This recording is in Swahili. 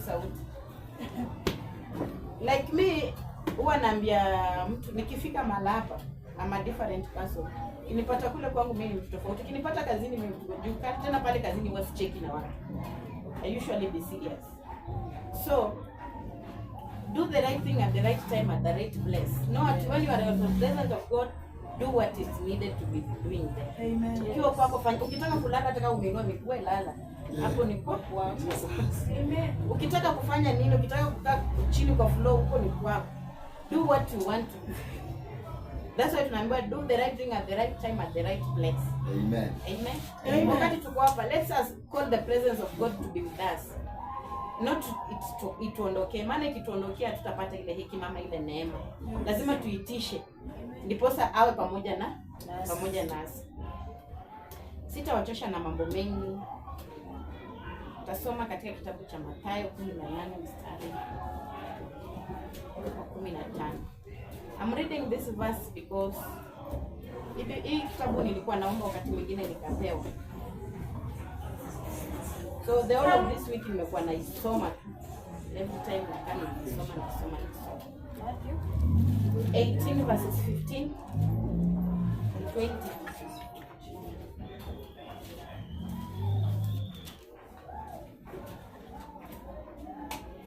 Sauti. Like me, huwa naambia mtu nikifika mahali hapa, I'm a different person. Ukinipata kule kwangu, mimi ni mtu tofauti. Ukinipata kazini, mimi ni mtu juu. Tena pale kazini huwa sicheki na watu. I usually be serious. So do the right thing at the right time at the right place. Know that when you are in the presence of God, do what is needed to be doing there. Amen. Ukiwa kwako fanya, ukitaka kulala, hata kama umeinua miguu, lala. Hapo ni kwako. Amen. Ukitaka kufanya nini, ukitaka kukaa chini kwa floor, huko ni kwako. Do what you want to do. That's why tunaambiwa do the right thing at the right time at the right place. Amen. Amen. Amen. Wakati tuko hapa, let's us call the presence of God to be with us. Not ituondokee, maana ikituondokea tutapata ile hekima ama ile neema. Lazima tuitishe, ndiposa awe pamoja nasi. Sitawachosha na mambo mengi. Tutasoma katika kitabu cha Mathayo 18 mstari wa 15. I'm reading this verse because hii kitabu nilikuwa naomba wakati mwingine nikapewa. So the whole of this week nimekuwa naisoma tu. Every time nakaa nikisoma, nasoma, nasoma. 18 verses 15 and 20.